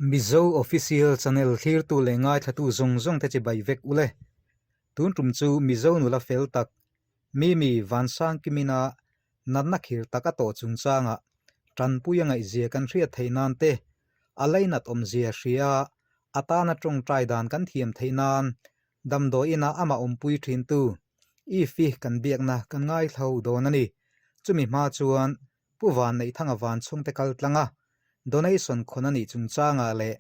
Mizo Official Channel thlirtu leh ngaithlatu zawng zawng te chi bai vek ule. Tun tum chu Mizo nula fel tak, Mimi Vansangkimina natna khir tak a tawh chungchangah tanpui a ngaihzia kan hriat theih nan te, a lainat awmzia hria a tana tawngtai dan kan thiam theih nan Damdawiin ah amah awmpui thintu Ifi kan biakna kan ngaithlo dawn a ni. Chumi hma chuan Pu Vanneihthanga van chhungte kal tlang a, donation khawn a nih chungchangah leh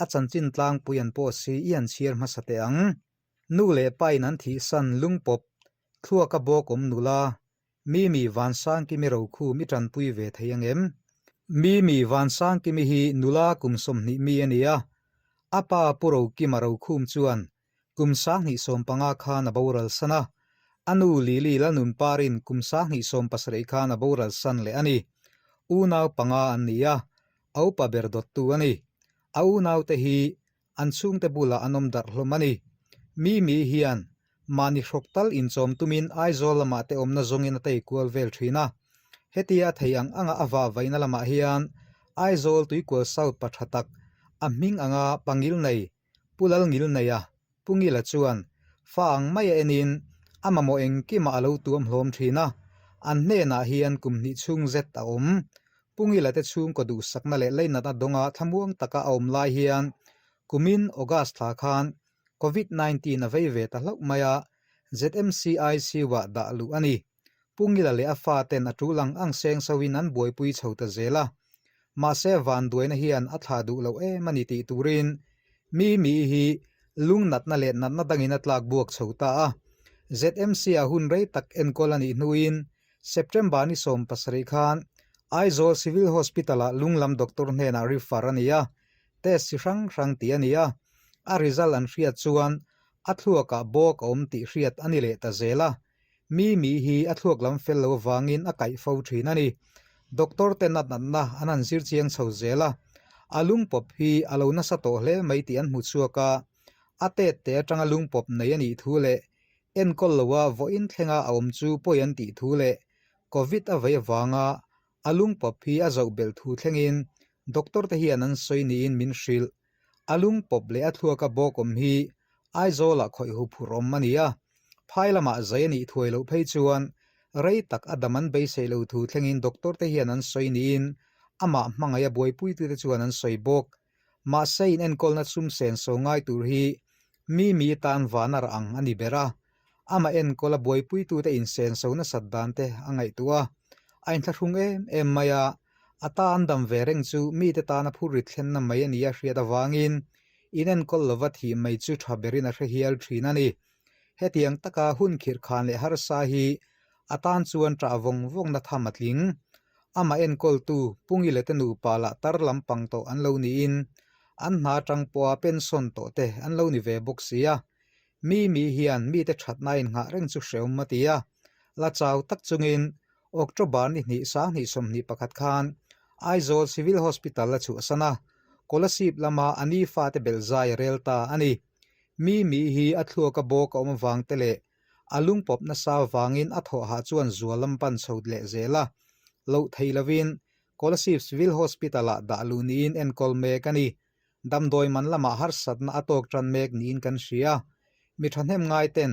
a chanchin tlangpui an pawh si i an chhiar hmasa teh ang. Nu leh pain an thihsan lungpawp thluaka bawk awm nula Mimi Vansangkimi Rokhum i tanpui ve thei ang em? Mimi Vansangkimi hi nula kum 20 mi a ni a, a pa Pu Rokima Rokhum chuan kum 2015 khan a boral san a, a nu Lily Lalnunparin kum 2017 khan a boral san leh a ni. Unau panga an ni a, a upa ber dawttu a ni. A unaute hi an chhungte bulah an awm darh hlawm a ni. Mimi hian mahni hrawk tal inchawm tumin Aizawl lamah te awmna zawngin a tei kual vel thin a. Hetia a thei ang anga a vah vaihna lamah hian Aizawl Tuikual South pa tha tak a hming anga pangil nei Pu Lalngilneia Pu Ngila chuan fa ang mai a enin a mamawh engkimah a lo tuam hlawm thin a, an hnenah hian kum hnih chhung zet a awm. Pu Ngila te chhungkaw duhsakna leh leinatna dawnga thlamuang taka a awm lai hian kumin August thla khan Covid 19 a vei ve ta hlauh mai a, ZMC ICU-ah dah luh a ni. Pu Ngila leh a fa ten a tul ang ang seng soin an buaipui chho ta zel a. Mahse vanduaina hian a thlah duh loh em a ni tih turin mi mi hi lung natna leh natna dangin a tlak buak chho ta a. ZMC-ah hun rei tak enkawl a nih hnuin September ni 17 khan Aizawl Civil Hospital-ah lunglam doctor hnenah refer a ni a, test chi hrang hrang tih a ni a. A result an hriat chuan a thluakah bawk a awm tih hriat a ni leh ta zel a. Mi mi hi a thluak lam fel lo avangin a kaih fo thin a ni. Doctor ten a natna an han zir chiang chho zel a, a lungpawp hi a lo nasa tawh hle mai tih an hmu chhuak a, a tet te atanga lungpawp nei a nih thu leh enkawl loa vawiin thlenga a awm chu pawi an tih thu leh Covid a vei avanga a lungpawp hi a zoh belh thu thlengin doctor te hian an sawi niin min hrilh. A lungpawp leh a thluaka bawk awm hi Aizawlah khawih huphurh awm a ni a, phai lamah zai a nih thuai loh phei chuan rei tak a dam an beisei lo thu thlengin doctor te hian an sawi niin amah hmangaih a buaipuitute chuan an sawi bawk. Mahse in enkawlna sum senso ngai tur hi mi mi tan van a rah ang a ni ber a, amah enkawl a buaipuitute insenso nasat dan te a ngaihtuah a, a inthlahrung em em mai a, a ta an dam ve reng chu mite tana phurrit thlenna mai a ni a hriat avangin inenkawl lova thih mai chu tha berin a hre hial thin a ni. Hetiang taka hun khirh khan leh harsa hi a tan chuan ṭah vawng vawngna tham a tling. Amah enkawltu Pungi leh te nupa lah tar lampang tawh an lo niin an hna atang pawha pension tawh te an lo ni ve bawk si a. Mi mi hian mite thatna innghah reng chu hreawm a ti a, la chau tak chungin October ni hnih 2021 khan Aizawl Civil Hospital a chhuahsan a, Kolasib lama a ni fate belh zai a rel ta a ni. Mi mi hi a thluaka bawk a awm avang te leh a lungpawp nasa avangin a thawhah chuan zual lam pan chho leh zel a, loh thei lovin Kolasib Civil Hospital-ah dah luh niin enkawl mek a ni. Damdawi man lamah harsatna a tawk tan mek niin kan hria. Mi thahnem ngai ten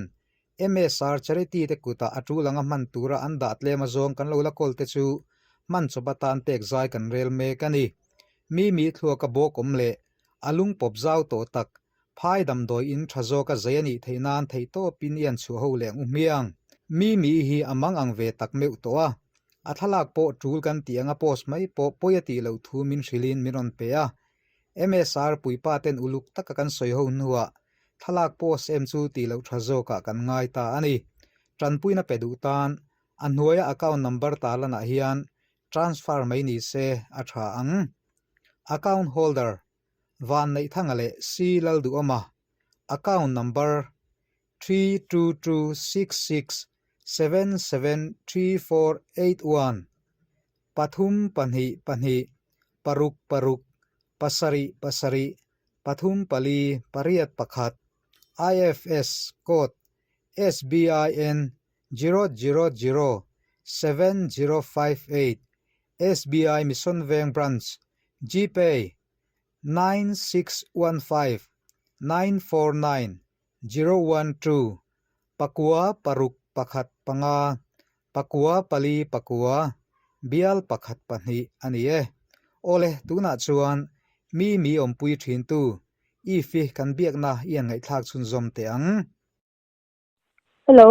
MSR Charity te kutah a tul anga hman tura an dah tlem azawng kan lo la kawl te chu hman chawp atan pek zai kan rel mek a ni. Mi mi thluaka bawk awm leh a lungpawp zau tawh tak phai damdawi in tha zawka zai a nih theih nan theihtawpin i an chhuah ho leh ang u hmiang. Mi mi hi a mang ang ve tak meuh tawh a, A thlalak pawh tul kan tih anga post mai pawh pawi a tih loh thu min hrilhin min rawn pe a. MSR puipa ten uluk taka kan sawi ho hnuah thlalak post em chu tih loh tha zawkah kan ngai ta a ni. Tanpuina pe duh tan a hnuaia account number tarlanah hian transfer mai ni se a tha ang. Account holder, Vanneihthanga leh C Lalduhawma, account number 32266773481, pathum pahnih pahnih, paruk paruk, pasarih pasarih, pathum pali pariat pakhat, IFS code SBIN 0007058, SBI Mission Veng Branch, Gpay. 9615 949 012 pakua paruk pakhat panga pakua pali pakua bial pakhat pahnih a ni e. Awle tunah chuan mi mi awmpui thintu Eve-i kan biakna i an ngaihthlak chhunzawm teh ang. Hello.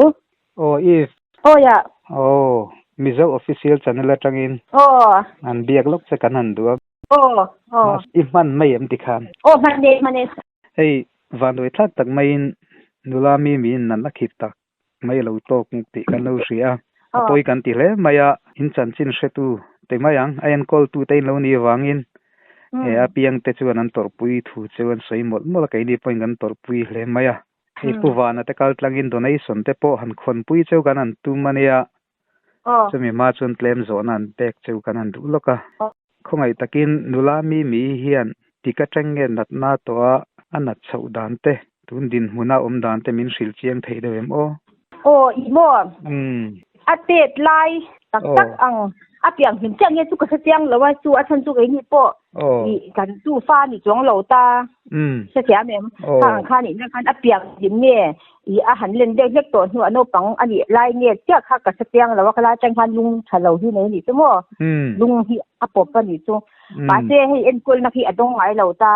Aw Eve. Aw ya. Aw, Mizo Official Channel atangin Aw. an biak lawk che kan han duh a. Aw, aw. Mahse i hman mai em tikhan? Aw, hman e, hman e. Hei, vanduai thlak tak maiin nula mi miin natna khip tak mai a lo tawk tih kan lo hria a. A pawi kan ti hle mai a, in chanchin hretu te mai ang, a enkawltu te in lo nih avangin he a piangte chuan an tawrhpui thu chu an sawi mawlh mawlh a, keini pawhin kan tawrhpui hle mai a. Hei Pu Vana te kal tlangin donation te pawh han khawnpui cheu kan han tum a nia. Chumi hma chuan tlem zawhna an pek cheu kan han duh lawk a. Khawngaih takin nula mi mi hian tik atang nge natna tawh a a nat chhoh dan te, tun dinhmuna awm dan te min hrilh chiang theih deuh em aw? Aw i maw? A tet lai tak tak ang a piang hlim chiah nge chu ka hre chiang lo a chu a chhan chu keini pawh ih kan chu fa ni chuang lo ta hre thiam em kha ang kha nih na khan a piang hlim nge ih a han len deuh hlek tawh hnuah naupang a nih lai nge chiah kha ka hre chiang lo a khalai atang khan lung tha lo hi nei a nih chu maw lung hi a pawp a nih chu mahse hei enkawlna khi a dawng ngai lo ta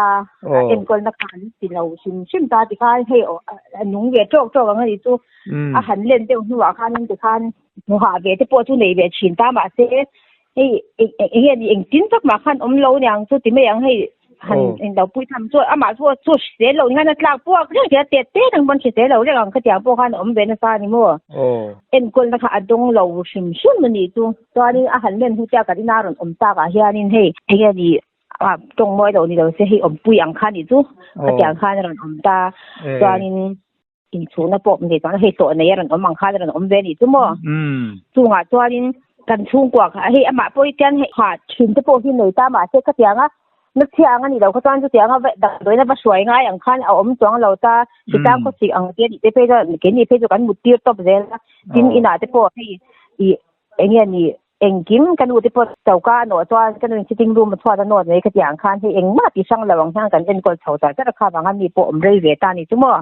enkawlna kha an ti lo hrim hrim ta tikhan hei a nung ve tawk tawk ang a nih chu. A han len deuh hnuah khanin tikhan hmuhah ve te pawh chu nei ve thin ta mahse hei eng nge ni engtin tak mah khan awm lo niang chu ti mai ang hei han englo pui tham chu amah chu chu hrisel lo ni khan a tlak puak reng thei a tet tet ang pawn hrisel lo reng ang khatiang pawh khan a awm ve nasa a ni maw enkawlna kha a dawng lo hrim hrim a nih chu chuanin a han len hnu chiah kan ina rawn awm takah hianin hei eng nge ni a tawng mawi lo ni lo se hei awmpui ang kha nih chu khatiang khan a rawn awm ta chuanin Inchhungna pawh nei chuan hei hlawh nei a rawn awm ang khan a rawn awm ve a nih chu maw? Chungah chuanin kan chhungkua kha hei amah pawh hi chuan hei ha thin te pawh hi nei ta mahse khatianga na chhia ang a nih loh kha chuan chutianga va damdawiina va hruai ngai ang khan a awm chuang lo ta hritang khawsik ang te a nih te phei chuan keini phei chu kan mut tir tawp zel a tin inah te pawh hei ih eng nge ni Engkim ka nu te pawh choka a nawh chuan ka nu in sitting room a chhuat a nawt mai ka ti ang khan hei engmah ti hrang lo ang hian kan enkawl chho char char a kha vanga mi pawh awm rei ve ta ni chu maw.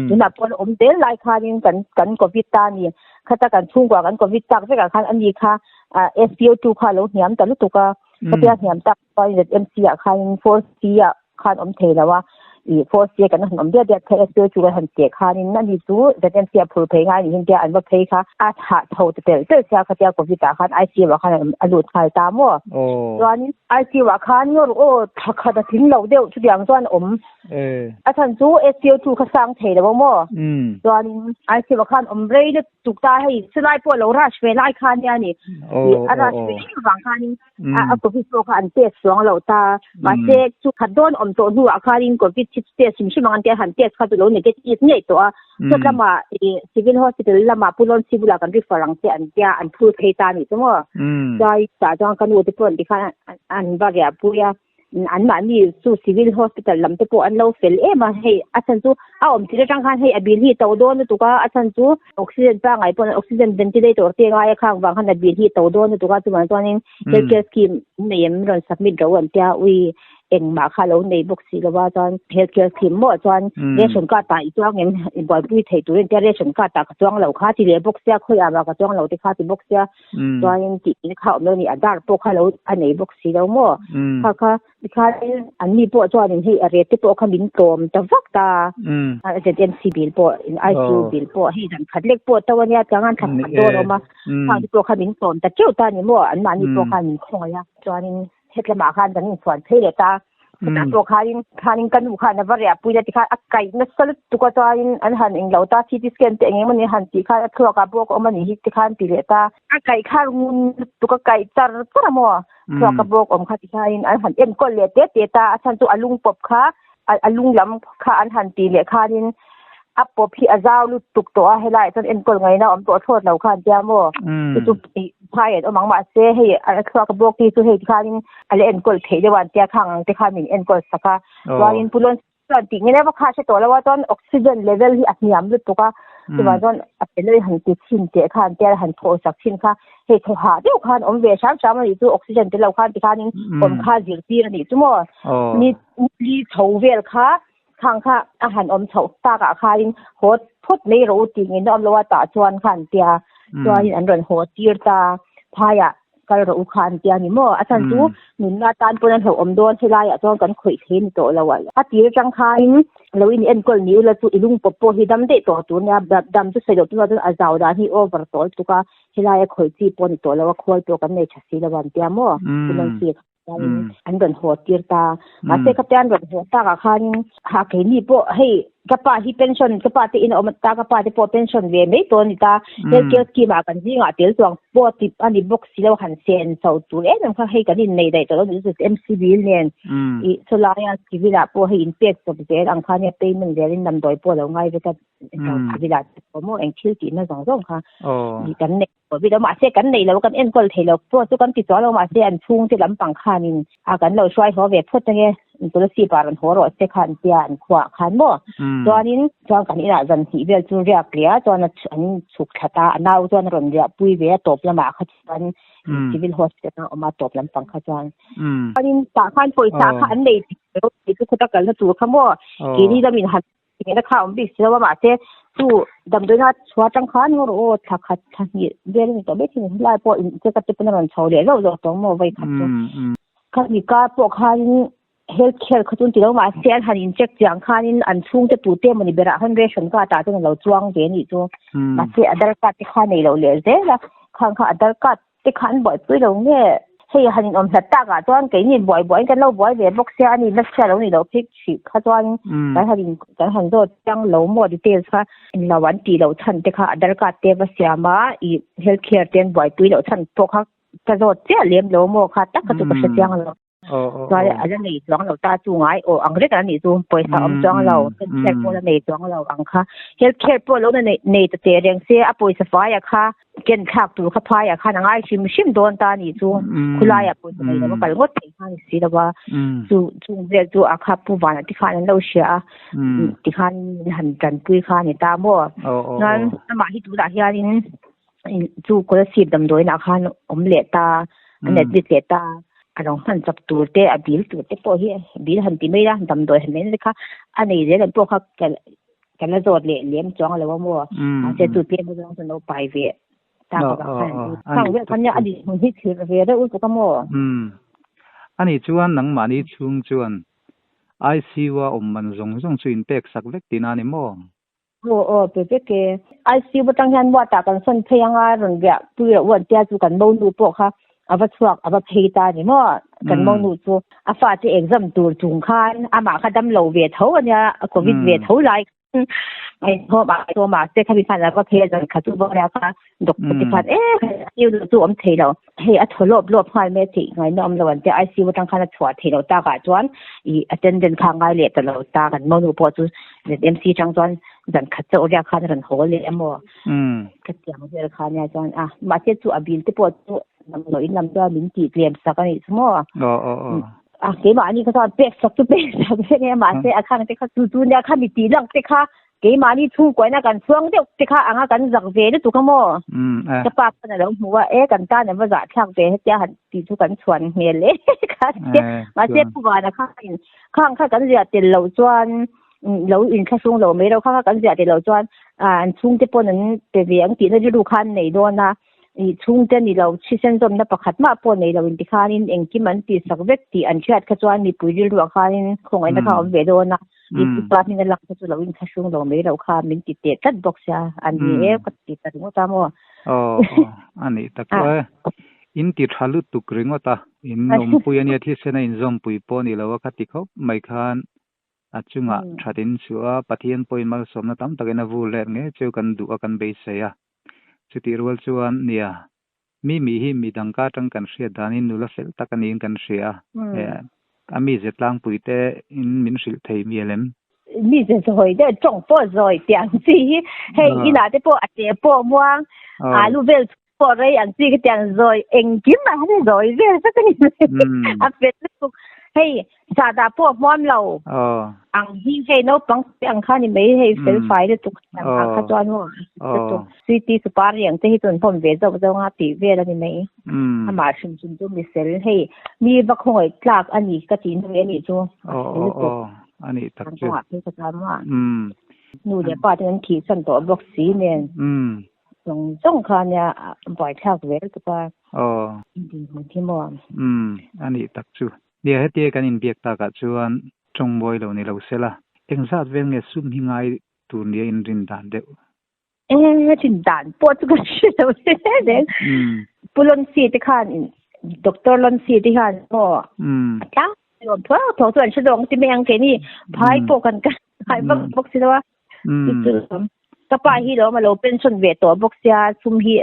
Tunah pawh awm zel lai khanin kan kan covid ta ni khata kan chhungkua kan covid tak vekah khan ani kha SPO2 kha a lo hniam ta lutuk a khatia hniam tak chuan ZMC ah khanin 4C ah khan awm thei lo a, ih four C kan han awm diat diat kha SPO chu kan han teh khanin ani chu ZMC a phur phei ngai ni hin tia an va phei kha a thah chho ta telh telh sia khatia covid ah khan ICU ah khan a lut nghal ta maw chuanin ICU ah khan ngawr aw thla khat a tling lo deuh chutiang chuan a awm a chhan chu SPO two kha sang thei lo maw chuanin ICU ah khan awm rei lutuk ta hei chulai pawh lo rush ve lai kha nia ni ih a rush ve em vang khanin a covid pawh kha an test chuang lo ta mahse chu khat dawn awm tawh hnuah khanin covid hi test hrim hrim ang an tia han test kha chu lo negative ngei tawh a chawt lamah ih civil hospital lamah Pu Lawn Sibula kan refer ang che an tia an phur phei ta a nih chu maw chuan tah chuan ka nu te pawh an ti khan an va riah pui a. Anmahni chu civil hospital lam te pawh an lo fel em a, hei a chhan chu a awm thil atang khan hei a bill hi to dawn lutuk a, a chhan chu oxygen pangngai pawh oxygen ventilator te ngai a khang vang khan a bill hi to dawn lutuk a, chuvang chuanin health care scheme nei em rawn submit ro an tia ui engmah kha lo nei bawk si lo a, chuan health care scheme maw chuan ration card ah i chuang em i buaipui theih turin tia ration card ah ka chuang lo kha ti leh bawk sia khawiah mah ka chuang lo te kha ti bawk sia. Chuanin tih te kha awm lo ni, a dar pawh kha lo a nei bawk si lo maw? Kha kha tikhanin anni pawh chuanin hei a rate te pawh kha min tlawm ta vak ta. ZMC bill pawh, ICU bill pawh hei zan khat lek pawh to a nia, tiang thla khat dawn a awm a, khang te pawh kha min tlawm ta teuh ta a ni maw? Anmahni pawh khan min khawngaih a, chuanin hetlamah khan kan inchhuan phei leh ta. Chutah pawh khanin khanin ka nu khan a va riah pui a tikhan a kaih nasa lutuk a chuanin an han englo ta CT scan te eng eng emawni han tih khan a thluak ah pawh ka awm a nih hi tikhan ti leh ta. A kaih kha ngun lutuk a kaih char char a maw thluak a bawk awm kha tikhanin an han enkawl leh te te ta a chhan chu a lung pawp kha a lung lam kha an han tih leh khanin a pawp hi a zau lutuk tawh a helaiah chuan enkawl ngaihna a awm tawh thlawt lo kha an tia maw chu chu phai an awm ang mahse hei a thluak a bawk hi chu hei tikhanin a la enkawl theih deuh a an tia khang ang te khan min enkawl sak a chuanin pulawn chuan tih nge leh va kha hre tawh lo a chuan oxygen level hi a hniam lutuk a. Chuvang chuan a pe lawi han ti chhin teh khan tia han thaw sak chhin kha hei thaw hah deuh khan awm ve hram hram a nih chu oxygen tel lo khan tikhanin awm kha zirtir a nih chu maw. Ni li chho vel kha khang kha a han awm chhoh takah khanin haw phawt mai rawh u tih ngei na awm lo a tah chuan khan tia chuanin an rawn haw tir ta phaiah kal rawh u kha an tia ni maw? A chhan chu nunna tan pawn a hlauhawm dawn helaiah chuan kan khawih thei ni tawh lo a. A tir atang khain lo in enkawl ni ula chu i lungpawp pawh hi dam daih tawh tur nia, dam chu sawi loh tunah chuan a zau dan hi over tawh lutuk a, helaia khawih chi pawh ni tawh lo a, khawl pawh kan nei tha si lo a an tia maw? Chu Chuanin an rawn haw tir ta. Mahse ka te an rawn haw takah khanin ha keini pawh hei ka pa hi pension ka pa te in a awm ta ka pa te pawh pension ve mai tawh a ni ta. Health care scheme ah kan zingah tel chuang pawh tip a ni bawk si lo han sen chho tur em em kha hei kan innei daih tawh lo ni chu MC bill nen ih chawlaia civil ah pawh hei inpek chawp zel ang kha nia payment zelin damdawi pawh a lo ngai vek a civil ah te pawh maw eng thil tihna zawng zawng kha kan nei. Covid a mahse kan neih lo kan enkawl thei lo pawh chu kan ti chuang lo mahse an chhungte lampang khanin a kan lo hruai haw ve phawt ange Kolasib ah rawn haw rawh se kha an tia an khuaah khan maw chuanin chuan kan inah zan hnih vel chu riak leh a chuan an chhuk thla ta a nau chuan a rawn riah pui ve a tawp lamah kha chuan civil hospital a awm a tawp lampang kha chuan chuanin tah khan pawisa kha an nei thei lo tih chu khawta kalna tur kha maw keini lamin han Eng kha awm bik si lo a mahse chu damdawiina chhuah atang khan ngaw rawh aw thla khat thla hnih vel a ni tawh mai thei helai pawh in check up te pawn a rawn chho leh zauh zauh tawh maw vawi khat chu. Khami kar pawh khanin health care kha chu an ti lo mahse an han in check chiang khanin an chhungte tute emawni berah khan ration card ah chuan a lo chuang ve a nih chu mahse aadhar card te kha nei loh leh zel a khang kha aadhar card te kha an buaipui lo nge? Hei han inawm hlat takah chuan keini buai buaiin kan lo buai ve bawk sia a ni, nasa lo ni lo phei hrih kha chuan kan han in kan han zawt chiang lo maw details kha lo an tih loh chhan te kha Aadhar card te va siam a ih health care te an buaipui loh chhan pawh kha ka zawt chiah lem lo maw kha tak kha chu ka hre chiang lo. Chuan a la nei chuang lo ta chu ngai aw ang rek an nih chu pawisa awm chuang lo health care pawh la nei chuang lo ang kha health care pawh lo na nei ta teh reng se a pawisa faiah kha ken thlak tur kha phaiah khan a ngai hrim hrim dawn ta nih chu khulaiah pawisa nei lo a kal ngawt thei kha ni si lo a chu chung vel chu a kha pu vanah te khan an lo hria a tikhan han tanpui kha a ni ta maw chuan amah hi tunah hianin chu Kolasib damdawiinah khan awm leh ta an admit leh ta a lo hman chak tur te a bill tur te pawh hi bill han ti mai a damdawi han nei na te kha a nei zel ang pawh kha ka ka la zawt leh lem chuang lo a maw mahse chu tlem azawng chu an lo pai ve tak avang khan khang vel khan nia a dinhmun hi thlir ve reuh lutuk a maw. Ani chuan nangmahni chhung chuan ICU a awm man zawng zawng chu inpek sak vek tihna a ni maw? Aw aw pe vek e. ICU atang hian muatah kan sawn phei anga rawn riah pui loh an tia chu kan monu pawh kha a va chhuak a va phei ta ni maw kan monu chu a fate exam tur chung khan amah kha dam lo ve tho ania covid ve tho lai khan a inkhawm a chu mahse khami khan a va phei a zan khat chu va ria kha doctor te khan e ICU chu awm thei lo hei a thaw lawp lawp nghal mai a tih ngaihna awm lo an tia ICU atang khan a chhuah theih loh takah chuan ih attendant kha a ngai leh ta lo ta kan monu pawh chu ZMC atang chuan zan khat chauh riak khan a rawn haw leh emaw ka tiang vel kha nia chuan a mahse chu a bill te pawh chu damdawi in lam chuan min tih tlem sak a nih chu maw a keimahni kha chuan pek sak chu pek sak vek e mahse a khang te kha chu chu nia khami tih lang te kha Keimahni chhungkuaina kan chhuang deuh te kha anga kan zak ve lutuk a maw? Ka pa khan a lo hmu a, e kan tan a va zah thlak ve hetia han tih chu kan chhuan hmel e kha tia. Mahse Pu Vana khain khang kha kan ziah tel loh chuan lo inthlahrung lo mai lo kha kha kan ziah tel loh chuan an chhungte pawn an pe ve ang tihna rilru kha an nei dawn a. Ih chhungte ni lo thisen zawmna pakhat mah pawh nei lo inti khanin engkim an tihsak vek tih an hriat kha chuan mipui rilruah khanin khawngaihna kha a awm ve dawn a. I pa hming a lak kha chu lo inthlahrung lo mai lo kha min ti teh tlat bawk sia a ni e ka ti ta ringawt a maw. Aw aw a nih tak chu e. In ti tha lutuk ringawt a, in awmpui ania thisen a inzawmpui pawh ni lo a kha ti khawp mai khan a chungah that in chhuah a, Pathian pawhin malsawmna tam takin a vur let ngei chu kan duh a kan beisei a. Chutih rual chuan nia, mi mi hi mi dang ka atang kan hriat danin nula fel tak a niin kan hria a, a mi ze tlangpui te in min hrilh thei mial em? Mi ze zawi deuh tawng pawh zawi tih ang chi hi hei inah te pawh a che pawh muang, alu vel pawh rei ang chi khitiang zawi engkim ah hian zawi vel vek a ni mai, a fel lutuk. Hei sahdah pawh hmuam lo ang hi hei naupang te ang kha ni mai hei fel fai lutuk ang ah kha chuan maw lutuk sweety supari ang te hi chu an pawm ve zauh zauh anga tih vel a ni mai amah hrim hrim chu mi fel hei mi va khawngaih tlak a ni ka tih na ve a nih chu a fel lutuk an kawngah phei kha chuan maw nu leh pa ten an thih chhan tawh bawk si nen. Zawng zawng kha nia buaithlak ve lutuk a. Aw. Dinhmun hi maw? Umm, a nih tak chu. Nia, hetia kan inbiak takah chuan tawng mawi lo ni lo sela, engzat vel nge sum hi ngai tur nia inrin dan deuh? Eng rin dan pawh chu ka hre lo reng. Pu Lonsi te khan, Doctor Lonsi te hian maw a tlang nuam thuau thuau chu an hre zawk ang ti mai ang keini phai pawh kan kai vak bawk si lo a. Ka pa hi lawm a lo pension ve tawh bawk sia sum hi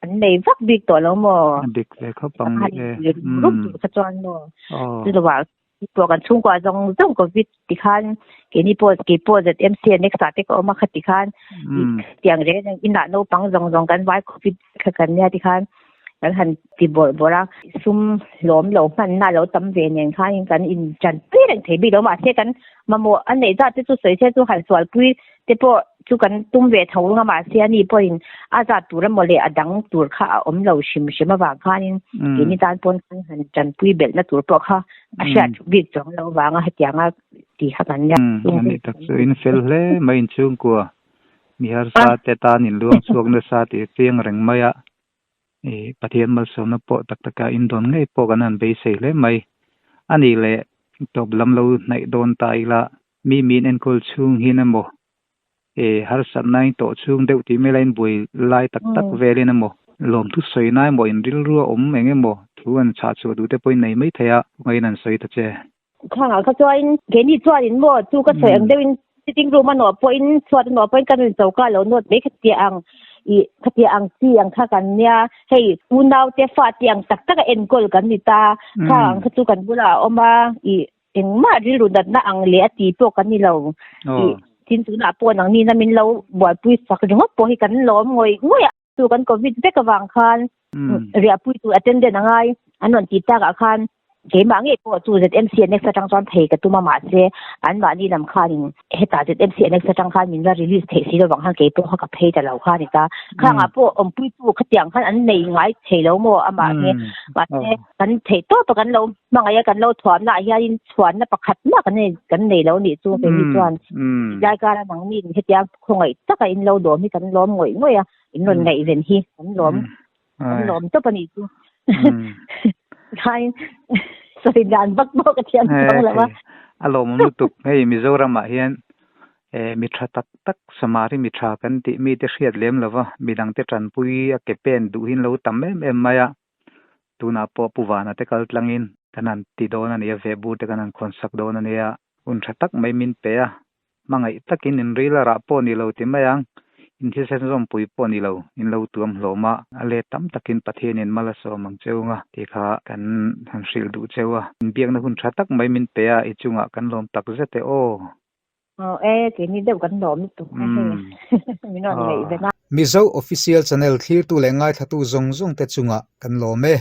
an nei vak bik tawh lo maw? A dik ve khawp ang ni e. Rup tur kha chuan maw? Chu lo ah pawh kan chhungkua zawng zawng covid ti khan keini pawh kei pawh ZMC annex ah te ka awm a kha ti khan tiang reng reng inah naupang zawng zawng kan vai covid kha kan nia ti khan kan han ti bawrh bawrh a, sum hlawm lo hmanna lo tam ve nen khanin kan intanpui reng thei bik lo mahse kan mamawh a neih zat te chu sawi se chu han sualpui te pawh chu kan tum ve tho ang a mahse ani pawhin a zat tur emaw leh a dang tur kha a awm lo hrim hrim avang khanin keini tan pawn kan han tanpui belhna tur pawh kha a hriat bik chuang lo vanga hetianga ti kha kan nia. Ani tak chu in fel hle mai inchhungkua mi harsa te tan in luang chhuak nasa tih chiang reng mai a. I Pathian malsawmna pawh tak taka in dawn ngei pawh kan han beisei hle mai. A nih leh tawp lam lo hnaih dawn ta ila mi min enkawl chhung hian emaw i harsatna in tawh chhung deuh tih mai lain buai lai tak tak velin emaw lawmthu sawi na emaw in rilru a awm eng emaw thu an chhah chhuah duh te pawhin nei mai thei a, kawngaihin an sawi ta che. Khangah kha chuan keini chuanin maw chu ka sawi ang deuhin sitting room a nawh pawhin chhuat a nawh pawhin ka nun choka lo nawt mai khatia ang ih khatia ang chi ang kha kan nia hei unau te fa te ang tak tak a enkawl kan ni ta kha ang kha chu kan bulah a awm a ih engmah rilru natna ang leh a ti pawh kan ni lo ih tin tunah pawh nangni na min lo buaipui sak ringawt pawh hi kan lawm ngawih ngawih a. Chu kan covid vek avang khan riahpui tur attendant a ngai an rawn tih takah khan keimah ngei pawh chu ZMC annex atang chuan phei ka tum a mahse anmahni lam khanin hetah ZMC annex atang khan min la release theih si lovang khan kei pawh kha ka phei ta lo kha a ni ta. Khangah pawh awmpuitu khatiang khan an nei ngai thei lo maw amah hi mahse kan theih tawp a kan lo hmangaih a kan lo thuamna ah hianin chhuanna pakhat mah kan nei kan nei lo nih chu keini chuan tilai kara nangni hetiang khawngaih taka in lo dawm hi kan lawm ngawih ngawih a in rawn ngaihven hi kan lawm kan lawm tawp a nih chu khain sawi dan vak pawh ka thiam chuang lo a a lawmawm lutuk hei Mizoram ah hian mi tha tak tak Samari mi tha kan tih mite hriat lem lova midangte tanpui a ke pen duhin lo tam em em mai a Tunah pawh Pu Vana te kal tlangin kan han ti dawn a nia, vehbur te kan han khawn sak dawn a nia. Hun tha tak mai min pe a, hmangaih takin in ril a rah pawh ni lo ti mai ang, in thisen zawmpui pawh ni lo, in lo tuam hlawm a, a let tam takin Pathianin mal a sawm ang cheu nga tih kha kan han hrilh duh cheu a. Inbiakna hun tha tak mai min pe a, i chungah kan lawm tak zet e aw. Aw e, keini deuh kan lawm lutuk a hei. Min rawn ngaih ven a. Mizo Official Channel thlirtu leh ngaithlatu zawng zawng te chungah kan lawm e.